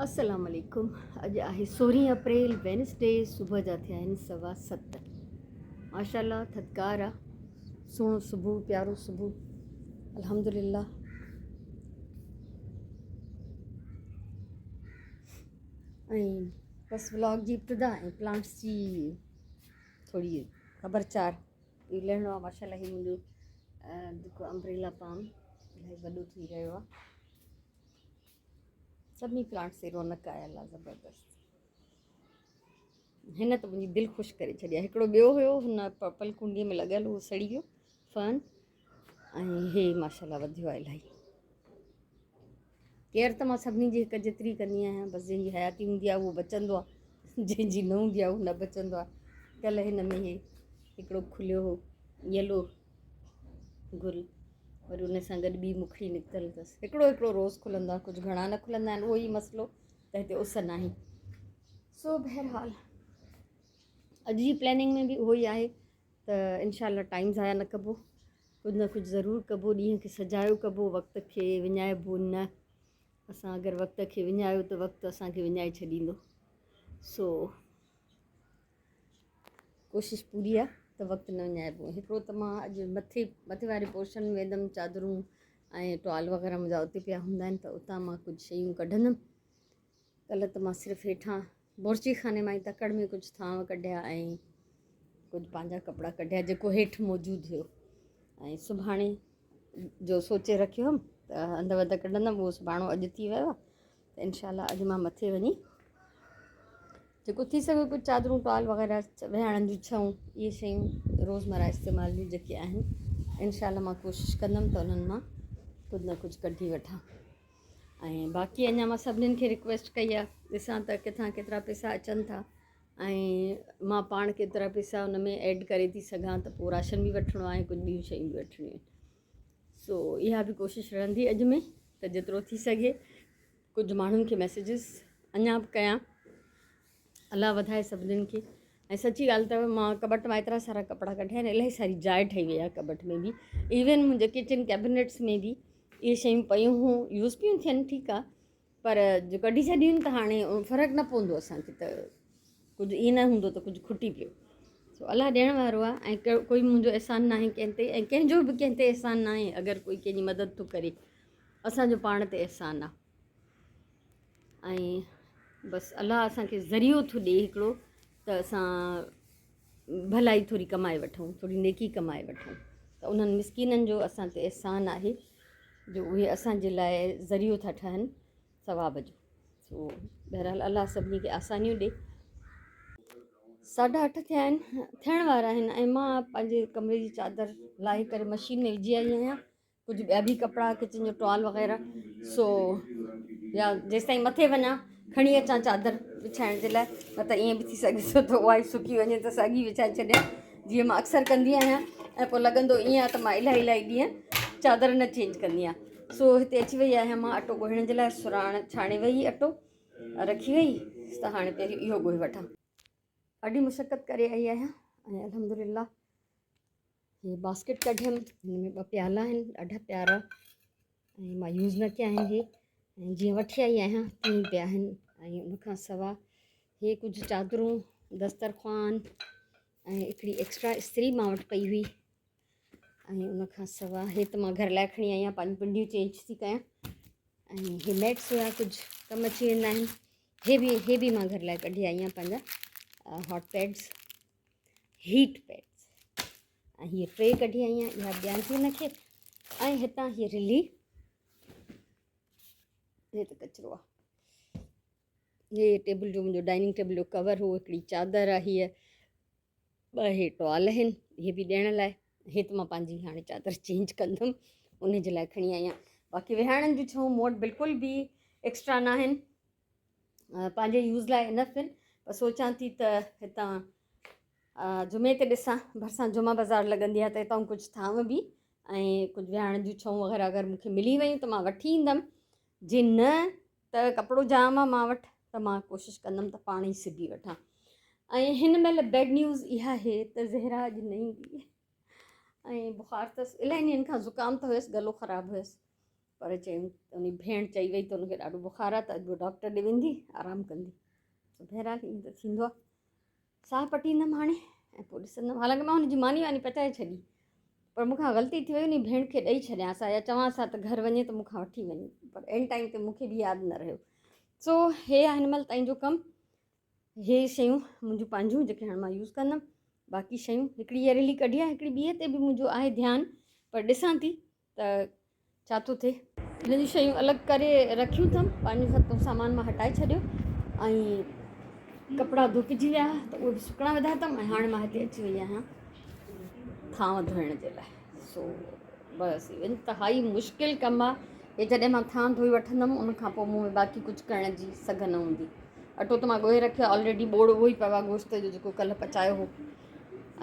السلام عليڪم اڄ آهي سورهين اپريل وينسڊي صبح جا ٿيا آهن 7:15. ماشاء الله ٿڌڪار آ، سهڻو صبح، پيارو صبح، الحمدلله. ۽ بس ولاگ جي ابتدا ۽ پلانٽس جي ٿوري خبر چار اهو لهڻو آ. ماشاء الله هي منهنجو جيڪو امبريلا پام الاهي وڏو ٿي رهيو آ. سڀني پلانٽس تي رونق آيل آ زبردست. هن ته منهنجي دل خوش ڪري ڇڏي آ. هڪڙو ٻيو هيو هن پرپل ڪونڊي ۾ لڳل، اهو سڙي ويو فن، ۽ هي ماشاءالله وڌيو آ الاهي. ڪيئر ته مان سڀني جي هڪ جيتري ڪندي آهيان، بس جنهن جي حياتي هوندي آهي اهو بچندو آهي، جنهن جي نه هوندي آهي اهو نه بچندو آهي. ڪلهه هن ۾ هي هڪڙو کليو هو يلو گل، وري ان سان گڏ ٻي مکڙي نڪتل اٿس. هڪڙو هڪڙو روز کلندو آهي، ڪجهه گهڻا نه کلندا آهن. اهو ئي مسئلو ته هتي اس ناهي. سو بهرحال اڄ جي پلاننگ ۾ به اهو ئي آهي ته انشاء الله ٽائيم ضايع نه ڪبو، ڪجهه نه ڪجهه ضرور ڪبو، ڏينهن کي سجايو ڪبو، وقت کي وڃائبو نه. اسان اگر وقت کي وڃايو ته وقت اسان کي وڃائي ڇڏيندو. سو ڪوشش پوري آ ته وقت نه وڃائبو. هڪڙو ته مان اڄ مٿي مٿي واري پورشن ۾ ويندم، چادرون ۽ ٽوال وغيره منهنجا اتي پيا هوندا آهن ته اتان مان ڪجهه شيون ڪڍندم. ڪلهه ته مان صرف هيٺان بورچي خاني مان ئي تڪڙ ۾ ڪجهه ٿانو ڪڍيا ۽ ڪجهه پنهنجا ڪپڙا ڪڍيا جيڪو هيٺ موجود هيو، ۽ سڀاڻي جو سوچي رکيو هيم ته هنڌ وڌ ڪڍندم، اهو سڀاڻو اڄ ٿي ويو آهي ته انشاء الله اڄ مان مٿي وڃي جيڪو ٿي سگهي ڪجهه چادرون ٽوال وغيره، ويهاڻن جون ڇئون، اهي شيون روزمره استعمال جون جيڪي آهن، انشاء الله مان ڪوشش ڪندم ته انهن مان ڪجهه نه ڪجهه ڪڍي وٺان. ۽ باقي اڃا مان سڀنين کي رڪويسٽ ڪئي آهي، ڏسان ته ڪٿان ڪيترا پئسا اچن ٿا ۽ مان پاڻ ڪيترا پئسا ان ۾ ايڊ ڪري ٿي سگهان ته پوء راشن به وٺڻو آهي، ڪجهه ٻيون شيون به وٺڻيون آهن. سو اها به ڪوشش رهندي اڄ ۾ ته جيترو ٿي سگهي ڪجهه ماڻهن کي ميسيجز اڃا به ڪيان. الله وڌائي سڀنين کي. ۽ سچي ڳالهه اٿو مان ڪٻٽ مان ايترا سارا ڪپڙا ڪڍيا آهن، الاهي ساري جاء ٺهي وئي آهي ڪٻٽ ۾ به، ايون منهنجي ڪچن ڪيبنيٽس ۾ به اهي شيون پيون هيون، يوز پيون ٿين، ٺيڪ آهي، پر جو ڪڍي ڇڏيون ته هاڻي فرق نه پوندو اسانکي ته ڪجهه ائين نه هوندو ته ڪجهه کٽي پيو. سو الله ڏيڻ وارو آهي ۽ ڪوئي منهنجو احسان ناهي ڪنهن تي ۽ ڪنهن جو به ڪنهن تي احسان ناهي. اگر ڪوئي ڪنهن جي مدد ٿو ڪري، اسانجو پاڻ تي احسان آهي ۽ بس الله اسانکي ذريعو ٿو ڏئي هڪڙو ته اسان ڀلائي ٿوري ڪمائي وٺون، ٿوري نيڪي ڪمائي وٺون. ته انهن مسڪينن جو اسان تي احسان آهي جو اهي اسان جي لاء ذريعو ٿا ٺهن ثواب جو. سو بهرحال الله سڀني کي آسانيون ڏي. 8:30 ٿيا آهن، ٿيڻ وارا آهن، ۽ مان پنهنجي ڪمري جي چادر لاهي ڪري مشين ۾ وجهي آئي آهيان، ڪجهه ٻيا به ڪپڙا، ڪچن جو ٽوال وغيره. سو يا جيستائين مٿي وڃان کڻي اچان چادر وڇائڻ جي لاء، نه ته ائين به ٿي سگهي ٿو ته اها ئي سڪي وڃي ته ساڳي وڇائي ڇڏيان، جيئن مان اڪثر ڪندي آهيان، ۽ پوء لڳندو ائين آهي ته مان الاهي الاهي ڏينهن چادر نه چينج ڪندي آهيان. سو هتي اچي وئي آهيان مان اٽو ڳوهڻ جي لاء. سراڻ ڇاڻي وئي، اٽو رکي وئي ته هاڻي پهريون اهو ڳوهي وٺان. ڏاڍي مشقت ڪري آئي آهيان ۽ الحمدلله هي باسڪيٽ ڪڍيم. هن ۾ ٻه پيالا آهن ڏاڍا پيارا ۽ مان يوز نه ڪيا آهن، هي ۽ جيئن وٺي آئي آهيان تيئن پيا آهن. ۽ ان کان سوا هي ڪجهه چادرون، دسترخوان ۽ هڪڙي ايڪسٽرا استري مان وٽ پئي هئي. ۽ ان کان سوا هي ته مان گهر لاء کڻي آئي آهيان، پنهنجون پنڊيون چينج ٿي ڪيان. ۽ هي ميٽس هيا، ڪجهه ڪم اچي ويندا آهن. هي به مان گهر لاء ڪڍي آئي آهيان، پنهنجا هاٽ پيڊس، هيٽ پيڊس. ۽ هيء ٽري ڪڍي آئي آهيان، اها ڏيان ٿي هن کي. ۽ هتان هيء رلي، هي ته ڪچرو آهي. هي ٽيبل جو، منهنجو ڊائننگ ٽيبل جو ڪور هو، هڪڙي چادر آهي، هيء ٻه هي ٽوال آهن، هي به ڏيڻ لاء. هي ته مان پنهنجي هاڻي چادر چينج ڪندم، ان جي لاء کڻي آئي آهيان. باقي ويهاڻن جون ڇئون مون وٽ بلڪل به ايڪسٽرا نه آهن، پنهنجي يوز لاء انف آهن. پر سوچان ٿي ته هتان جمعي تي ڏسان، ڀرسان جمعه بازار لڳندي آهي ته هتان ڪجهه ٿانو به ۽ ڪجهه ويهاڻن جون ڇئون وغيره اگر مون کي ملي ويون ته مان وٺي ايندم، جي نه ته ڪپڙو جام آهي مان وٽ ته مان ڪوشش ڪندم ته پاڻ ئي سبي وٺان. ۽ هن مهل بيڊ نيوز اها آهي ته زهرا اڄ نه ايندي ۽ بخار اٿس الاهي ڏينهن کان، زڪام ته هيس، گلو خراب هيس. پر چيائون ان ڀيڻ چئي وئي ته ان کي ڏاڍو بخار آهي ته اڄ هوء ڊاڪٽر ڏي ويندي آرام ڪندي. سو بهرحال ائين ته ٿيندو آهي. ساهه پٽيندم هاڻي ۽ پوء ڏسندم. حالانڪه مان هن جي ماني واني پچائي ڇڏي پر مون کان غلطي ٿي وئي ان ڀيڻ کي ڏئي ڇڏيانس ها يا چوانس ها ته گهر وڃي ته مون کان وٺي وڃي پر عين ٽائيم تي مون کي به ياد نه رهيو. سو هي آهي هن مهل تائين جو ڪم. هي شيون منهنجون پنهنجون جيڪي هاڻي مان يوز ڪندم. باقي شيون هڪڙي ايئرلي ڪڍي آهي هڪڙي ٻي تي به منهنجو آهي ڌيان پر ڏسان ٿي ته ڇا ٿو ٿئي. هن جون شيون الڳ ڪري رکيون اٿم. پنهنجو سڀ سامان مان هٽائي ڇڏيو ۽ ڪپڙا ڌوپجي ويا ته اهي به سڪڻا وڌا اٿم ۽ هاڻي مان هتي اچي وئي آهيان ٿانو ڌوئڻ جي لاء. سو بس انتهائي مشڪل ڪم آهي. هي جڏهن مان ٿانو ڌوئي وٺندم ان کان پوء مون ۾ باقي ڪجهه ڪرڻ جي سگهه نه هوندي. اٽو ته مان ڳوهي رکيو آهي آلريڊي ٻوڙ اهو ئي پيو آهي گوشت جو جيڪو ڪلهه پچايو هو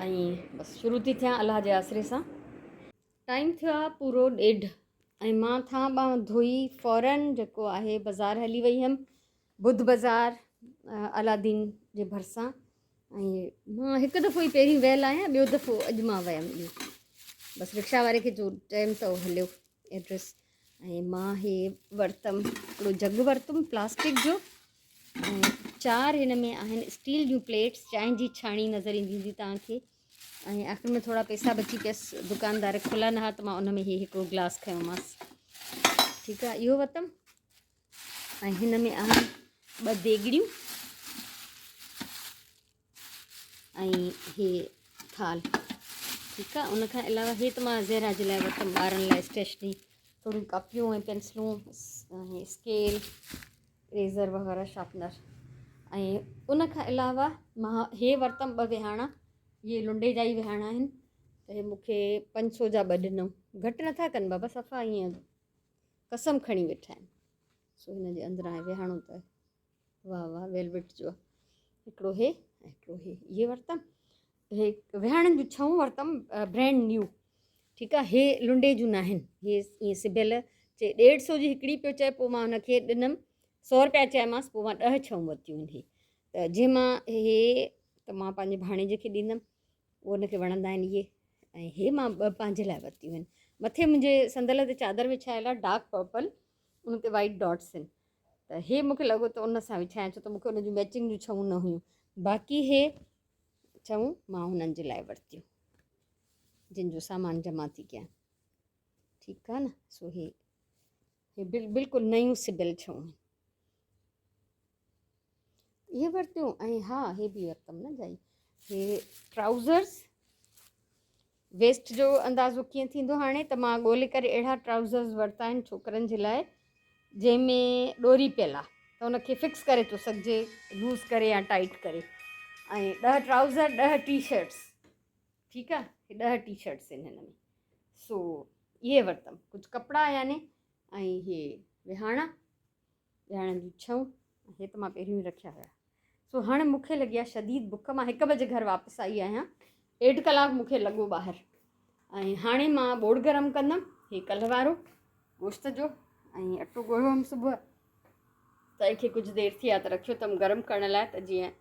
۽ بس شروع ٿي ٿيان الله جي آسري سان. ٽائيم ٿيو آ پورو ڏيڍ ۽ مان ٿانء ٻانهن ڌوئي فورن جيڪو آهي بزار هلي وئي هيم ٻڌ بزار الادين جي ڀرسان ۽ مان هڪ دفعو ئي پهرين ويل آهيان ٻيو دفعو اڄ مان ويم اهو بس رڪشا واري کي جو چيم ته هليو ايڊريس ۽ مان هي ورتم هڪڙو جڳ ورتم پلاسٽڪ جو ۽ چار هن ۾ آهن اسٽيل جون پليٽس چانهه جي ڇاڻي نظر ايندي هوندي توهان کي ۽ آخر ۾ ٿورا پئسا بچي پيس دڪاندار کلا نه ها ته مان ان ۾ هي هڪڙو گلاس کنيومانس ٺيڪ آهي اهو ورتم ۽ هن ۾ آهن ٻه ديڳڙيون ۽ هي ٿال ٺيڪ آهي ان کان علاوه هي ته مان زهرا جي لاء ورتم ٻارن لاء اسٽيشنري ٿوريون ڪاپيون ۽ پينسلون ۽ اسڪيل ريزر وغيره شارپنر ۽ ان کان علاوه مان هي ورتم ٻه ويهاڻا اهي لنڊي جا ئي ويهاڻا آهن ته هي مونکي پنج سو جا ٻه ڏنو گهٽ نٿا ڪن بابا صفا ائين قسم کڻي ويٺا آهن سو هن جي اندران ويهاڻو ته واهه واهه ويلويٽ جو هڪڙو هي ۽ هڪڙو هي اهي ورتم هي ويهاڻن جون ڇهون ورتم برينڊ نيو ٺيڪ آ هي لنڊي جون ناهن هي ائين سبيل چي ڏيڍ سو جي هڪڙي پيو چئي پوء مان هن کي ڏنم سو روپيا چيمانس پوء مان ڏهه ڇهون ورتيون آهن هي ته جنهن مان هي ته مان پنهنجي ڀاڻيجي کي ڏيندم اهو هن کي وڻندا آهن اهي ۽ هي مان ٻه پنهنجي لاء ورتيون آهن مٿي منهنجي صندل تي چادر وڇايل آهي ڊارڪ پرپل ان تي وائٽ ڊاٽس آهن ته هي مونکي لڳو ته ان سان وڇايان ڇو ته مونکي ان جون ميچنگ جون ڇهون نه هيون باقي هي ڇهون مان هنن جي لاء ورتيون جن جو سامان جمع ٿي ڪيان ٺيڪ آ نه سو هي هي بلڪل نيون سبيل ڇهون اهي ورتيون ۽ ها هي به ورتم نه جائي هي ٽرائوزرس ويسٽ جو اندازو ڪيئن ٿيندو هاڻي ته مان ڳولي ڪري اهڙا ٽرائوزرز ورتا آهن ڇوڪرن جي لاء جنهن ۾ ڏوري پيل آهي ته ان کي فڪس ڪري ٿو سگهجي لوز ڪري يا ٽائيٽ ڪري ۽ ڏهه ٽرائوزر ڏهه ٽي شرٽس ٺيڪ آهي ڏهه ٽي شرٽس آهن هن ۾ سو اهي ورتم ڪجهه ڪپڙا يعني ۽ هي وهاڻا وهاڻن جون ڇهون هي ته مان پهريون ئي رکيا هيا سو هاڻي مون کي لڳي آهي شديد بک مان هڪ بجي گهر واپس آئي آهيان ڏيڍ ڪلاڪ مون کي لڳو ٻاهر ۽ هاڻي مان ٻوڙ گرم ڪندم هي ڪلهه وارو گوشت جو ۽ اٽو ڳوهيو هيم صبح تنهن کي ڪجهه دير ٿي آ ته رکيو اٿم گرم ڪرڻ لاء ته جيئن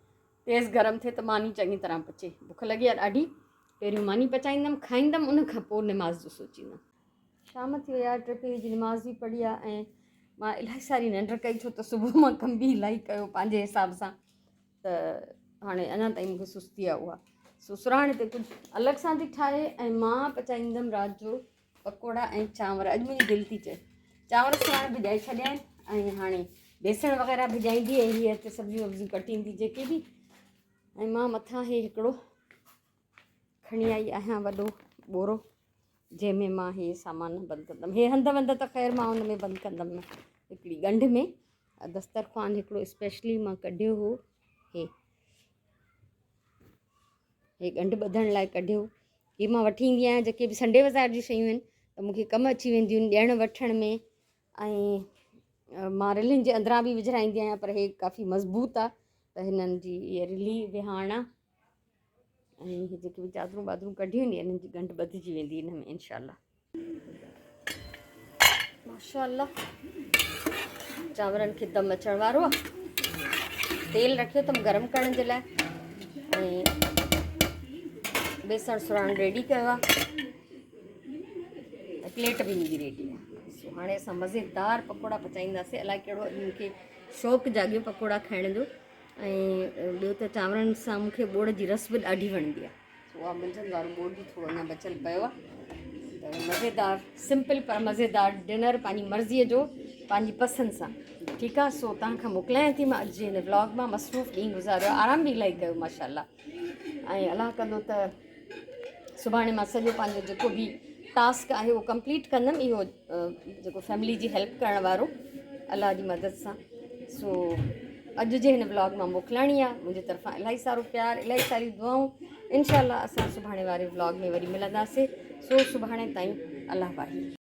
تيز گرم ٿئي ته ماني چڱي طرح پچي بک لڳي آ ڏاڍي پهريون ماني پچائيندم کائيندم ان کان پوء نماز جو سوچيندم شام ٿي وئي آهي ٽي پهري جي نماز به پڙهي آهي ۽ مان الاهي ساري ننڊ ڪئي ڇو ته صبح مان ڪم به الاهي ڪيو پنهنجي حساب سان ته هاڻي اڃا تائين مونکي سستي آهي اها سو سرهاڻي تي ڪجهه الڳ سان ٿي ٺاهي ۽ مان پچائيندم رات جو پڪوڙا ۽ چانور اڄ منهنجي دل ٿي چئي چانور سرهاڻي ڀڄائي ڇڏيا آهن ۽ هاڻي بيسڻ وغيره ڀڄائيندي ۽ هيء هتي سبزيون وبزيون ڪٽيندي جيڪي به ۽ مان مٿان هي هڪڙو کڻي آئي آهيان وڏو ٻورو جنهن ۾ مان هي سامان بند ڪندم هي هنڌ وند ته خير مان ان ۾ بند ڪندم نه هڪڙي ڳنڍ ۾ دسترخوان هڪڙو اسپيشلي مان ڪڍيو هو هي هي ڳنڍ ٻڌڻ لاء ڪڍيو هي مان وٺي ايندي آهيان جيڪي به سنڊي بازار جون شيون آهن ته مونکي ڪم اچي وينديون آهن ڏيڻ وٺڻ ۾ ۽ مان رلين جي اندران به وجهرائيندي آهيان پر هي ڪافي مضبوط آهي ته هنن جي هي رلي وهاڻ آهي ۽ هي جيڪي به چادرون بادرون ڪڍيون آهن انهن جي ڳنڍ ٻڌجي ويندي ان ۾ انشاء الله ماشاء الله چانورن کي دم اچڻ وارو آهي تيل رکيو اٿم گرم ڪرڻ جي لاء ۽ بيسڻ سراڻ ريڊي ڪيو آهي پليٽ به منهنجي ريڊي آهي. سو هاڻي اسان مزيدار پڪوڙا پچائينداسين. الائي ڪهڙو اڄ مون کي شوق جاڳيو پڪوڙا کائڻ جو. ۽ ٻيو ته چانورن سان مون کي ٻوڙ جي رس به ڏاڍي وڻندي آهي. سو اها منجهند وارو ٻوڙ به ٿورو اڃا بچيل پيو آهي. ته مزيدار سمپل پر مزيدار ڊنر پنهنجي مرضيء جو پنهنجي پسند سان. ٺيڪ آهي سو توهان کان موڪلايان ٿي مان اڄ جي هن ولاگ مان. مصروف ڏينهن گذاريو آهي، آرام به الاهي ڪيو ماشاء الله. ۽ الله ڪندو ته سڀاڻي مان سڄو پنهنجو جيڪو به ٽاسڪ آهي اهو ڪمپليٽ ڪندم، اهو جيڪو فيملي جي هيلپ ڪرڻ وارو الله جي مدد سان. سو اڄ جي هن ولاگ مان موڪلاڻي آهي. منهنجي طرفان الاهي سارو پيار، الاهي ساريون دعائون. انشاء الله اسان سڀاڻي واري ولاگ ۾ وري ملنداسين. سو سڀاڻي تائين الله واهي.